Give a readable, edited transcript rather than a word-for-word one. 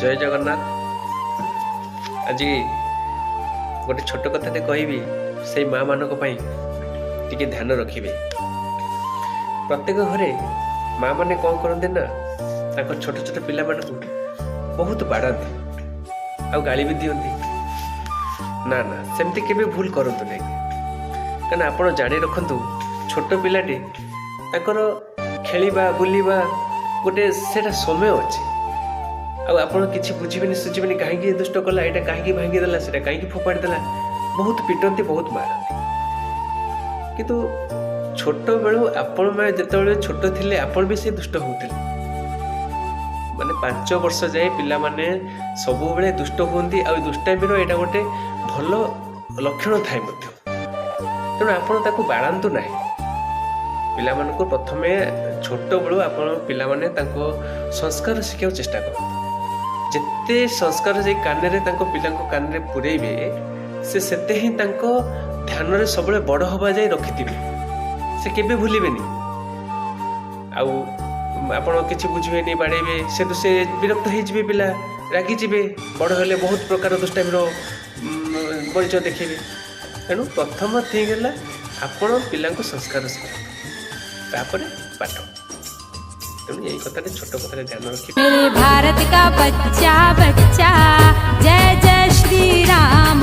ଜୟ ଜଗନ୍ନାଥ। ଆଜି ଗୋଟେ ଛୋଟ କଥାଟେ କହିବି, ସେଇ ମା ମାନଙ୍କ ପାଇଁ ଟିକେ ଧ୍ୟାନ ରଖିବେ। ପ୍ରତ୍ୟେକ ଘରେ ମା ମାନେ କ'ଣ କରନ୍ତି ନା, ତାଙ୍କ ଛୋଟ ଛୋଟ ପିଲାମାନଙ୍କୁ ବହୁତ ବାଡ଼ାନ୍ତି ଆଉ ଗାଳି ବି ଦିଅନ୍ତି। ନା ନା, ସେମିତି କେବେ ଭୁଲ କରନ୍ତୁ ନାହିଁ। କାରଣ ଆପଣ ଜାଣି ରଖନ୍ତୁ, ଛୋଟ ପିଲାଟି ତାଙ୍କର ଖେଳିବା ବୁଲିବା ଗୋଟେ ସେଇଟା ସମୟ ଅଛି। ଆଉ ଆପଣ କିଛି ବୁଝିବେନି ସୁଝିବେନି, କାହିଁକି ଏ ଦୁଷ୍ଟ କଲା, ଏଇଟା କାହିଁକି ଭାଙ୍ଗିଦେଲା, ସେଇଟା କାହିଁକି ଫୋପାଡ଼ି ଦେଲା। ବହୁତ ପିଟନ୍ତି, ବହୁତ ମାରନ୍ତି। କିନ୍ତୁ ଛୋଟବେଳୁ ଆପଣମାନେ ଯେତେବେଳେ ଛୋଟ ଥିଲେ, ଆପଣ ବି ସେ ଦୁଷ୍ଟ ହେଉଥିଲେ। ମାନେ 5 ବର୍ଷ ଯାଏ ପିଲାମାନେ ସବୁବେଳେ ଦୁଷ୍ଟ ହୁଅନ୍ତି ଆଉ ଏ ଦୁଷ୍ଟାମିର ଏଇଟା ଗୋଟେ ଭଲ ଲକ୍ଷଣ ଥାଏ ମଧ୍ୟ। ତେଣୁ ଆପଣ ତାକୁ ବାଡ଼ାନ୍ତୁ ନାହିଁ ପିଲାମାନଙ୍କୁ। ପ୍ରଥମେ ଛୋଟବେଳୁ ଆପଣ ପିଲାମାନେ ତାଙ୍କ ସଂସ୍କାର ଶିଖିବାକୁ ଚେଷ୍ଟା କରନ୍ତୁ। ଯେତେ ସଂସ୍କାର ସେଇ କାନରେ, ତାଙ୍କ ପିଲାଙ୍କ କାନରେ ପୁରେଇବେ, ସେ ସେତେ ହିଁ ତାଙ୍କ ଧ୍ୟାନରେ ସବୁବେଳେ ବଡ଼ ହେବା ଯାଏ ରଖିଥିବେ, ସେ କେବେ ଭୁଲିବେନି। ଆଉ ଆପଣ କିଛି ବୁଝିବେନି, ବାଡ଼େଇବେ, ସେ ତ ସେ ବିରକ୍ତ ହେଇଯିବେ, ପିଲା ରାଗିଯିବେ। ବଡ଼ ହେଲେ ବହୁତ ପ୍ରକାର ଦୁଷ୍ଟାମିର ପରିଚୟ ଦେଖେଇବେ। ତେଣୁ ପ୍ରଥମ ଥିଙ୍ଗ ହେଲା, ଆପଣ ପିଲାଙ୍କୁ ସଂସ୍କାର ଶିଖାନ୍ତୁ, ତାପରେ ପାଠ। ତେଣୁ ଏଇ କଥାରେ, ଛୋଟ କଥାରେ ଧ୍ୟାନ ରଖିବେ। मेरे भारत का बच्चा बच्चा, जय जय श्री राम।